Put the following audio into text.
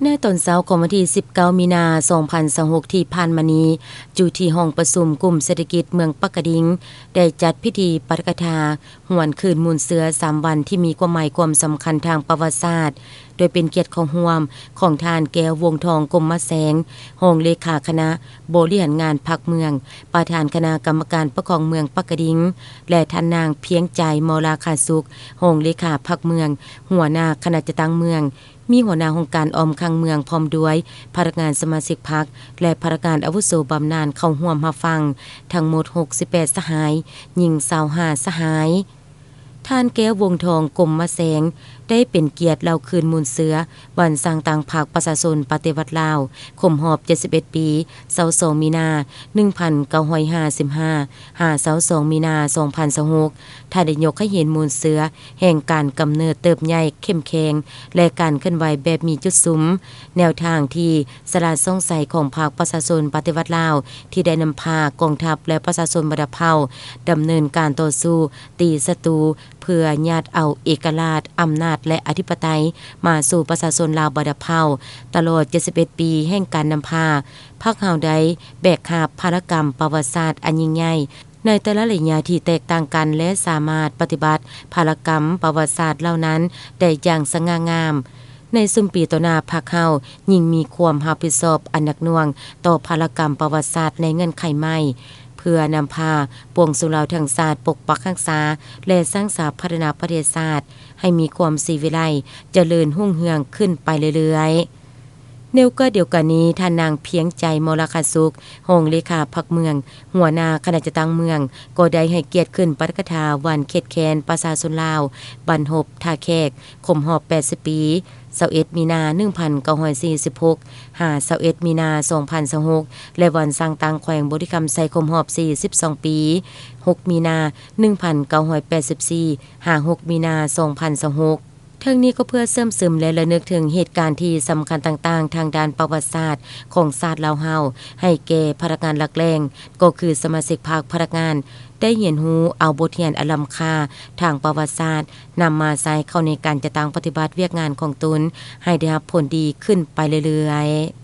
ໃນຕອນເຊົ້າຂອງວັນທີສິບເກົ້າ ມີນາ ສອງພັນຊາວຫົກ ທີ່ຜ່ານມານີ້, ຢູ່ທີ່ຫ້ອງປະຊຸມກຸ່ມເສດຖະກິດເມືອງປາກກະດິງ ໄດ້ຈັດພິທີປາຖະກະຖາຫວນຄືນມູນເຊື້ອສາມວັນ ທີ່ມີຄວາມໝາຍຄວາມສຳຄັນທາງປະຫວັດສາດ, ໂດຍເປັນກຽດເຂົ້າຮ່ວມຂອງທ່ານ ແກ້ວ ວົງທອງ ກົມມະແສງ ຮອງເລຂາຄະນະບໍລິຫານງານພັກເມືອງ, ປະທານຄະນະກຳມະການປົກຄອງເມືອງປາກກະດິງ ແລະ ທ່ານນາງ ພຽງໃຈ ມໍລາຄາສຸກ ຮອງເລຂາພັກເມືອງ, ຫົວໜ້າຄະນະຈັດຕັ້ງເມືອງ, ມີຫົວໜ້າຫ້ອງການອ້ອມຂ້າງເມືອງ ພ້ອມດ້ວຍພະນັກງານສະມາຊິກພັກ ແລະ ພະນັກງານອາວຸໂສບຳນານເຂົ້າຮ່ວມຮັບຟັງ ທັງໝົດຫົກສິບແປດສະຫາຍ, ຍິງຊາວຫ້າສະຫາຍ. ທ່ານ ແກ້ວ ວົງທອງ ກົມມະແສງ ໄດ້ເປັນກຽດເລົ່າຄືນມູນເຊື້ອວັນສ້າງຕັ້ງພັກປະຊາຊົນປະຕິວັດລາວ ຄົບຮອບເຈັດສິບເອັດປີ ຊາວສອງ ມີນາ ໜຶ່ງພັນເກົ້າຮ້ອຍຫ້າສິບຫ້າ ຫາ ຊາວສອງ ມີນາ ສອງພັນຊາວຫົກ. ທ່ານໄດ້ຍົກໃຫ້ເຫັນມູນເຊື້ອແຫ່ງການກຳເນີດເຕີບໃຫຍ່ເຂັ້ມແຂງ ແລະ ການເຄື່ອນໄຫວແບບມີຈຸດສຸມ, ແນວທາງທີ່ສະຫຼາດສ່ອງໃສຂອງພັກປະຊາຊົນປະຕິວັດລາວ ທີ່ໄດ້ນຳພາກອງທັບ ແລະ ປະຊາຊົນບັນດາເຜົ່າ ດຳເນີນການຕໍ່ສູ້ຕີສັດຕູ ເພື່ອຍາດເອົາເອກະລາດ, ອຳນາດ ແລະ ອະທິປະໄຕມາສູ່ປະຊາຊົນລາວບັນດາເຜົ່າ. ຕະຫຼອດເຈັດສິບເອັດປີແຫ່ງການນຳພາ, ພັກເຮົາໄດ້ແບກຫາບພາລະກຳປະຫວັດສາດອັນຍິ່ງໃຫຍ່ ໃນແຕ່ລະໄລຍະທີ່ແຕກຕ່າງກັນ ແລະ ສາມາດປະຕິບັດພາລະກຳປະຫວັດສາດເຫຼົ່ານັ້ນໄດ້ຢ່າງສະຫງ່າງາມ. ໃນຊຸມປີຕໍ່ໜ້າ, ພັກເຮົາຍິ່ງມີຄວາມຮັບຜິດຊອບອັນໜັກໜ່ວງຕໍ່ພາລະກຳປະຫວັດສາດໃນເງື່ອນໄຂໃໝ່, ເພື່ອນຳພາປວງຊົນລາວທັງຊາດປົກປັກຮັກສາ ແລະ ສ້າງສາພັດທະນາປະເທດຊາດໃຫ້ມີຄວາມສີວິໄລ, ຈະເລີນຮຸ່ງເຮືອງຂຶ້ນໄປເລື້ອຍໆ. ໃນໂອກາດດຽວກັນນີ້, ທ່ານນາງ ພຽງໃຈ ມໍລະຄາສຸກ ຮອງເລຂາພັກເມືອງ, ຫົວໜ້າຄະນະຈັດຕັ້ງເມືອງ ກໍໄດ້ໃຫ້ກຽດຂຶ້ນປາຖະກະຖາວັນເຂດແຄ້ນປະຊາຊົນລາວ ບ້ານຮົບ ທ່າແຂກ ຄົບຮອບແປດສິບປີ ຊາວເອັດ ມີນາ ໜຶ່ງພັນເກົ້າຮ້ອຍສີ່ສິບຫົກ ຫາ ຊາວເອັດ ມີນາ ສອງພັນຊາວຫົກ ແລະ ວັນສ້າງຕັ້ງແຂວງບໍລິຄຳໄຊ ຄົບຮອບສີ່ສິບສອງປີ ຫົກ ມີນາ ໜຶ່ງພັນເກົ້າຮ້ອຍແປດສິບສີ່ ຫາ ຫົກ ມີນາ ສອງພັນຊາວຫົກ. ທັງນີ້ກໍເພື່ອເຊື່ອມຊຶມ ແລະ ລະນຶກເຖິງເຫດການທີ່ສຳຄັນຕ່າງໆທາງດ້ານປະຫວັດສາດຂອງຊາດລາວເຮົາໃຫ້ແກ່ພະນັກງານຫຼັກແຫຼ່ງ, ກໍຄືສະມາຊິກພັກ, ພະນັກງານ ໄດ້ຮຽນຮູ້ເອົາບົດຮຽນອັນລ້ຳຄ່າທາງປະຫວັດສາດ ນຳມາໃຊ້ເຂົ້າໃນການຈັດຕັ້ງປະຕິບັດວຽກງານຂອງຕົນໃຫ້ໄດ້ຮັບຜົນດີຂຶ້ນໄປເລື້ອຍໆ.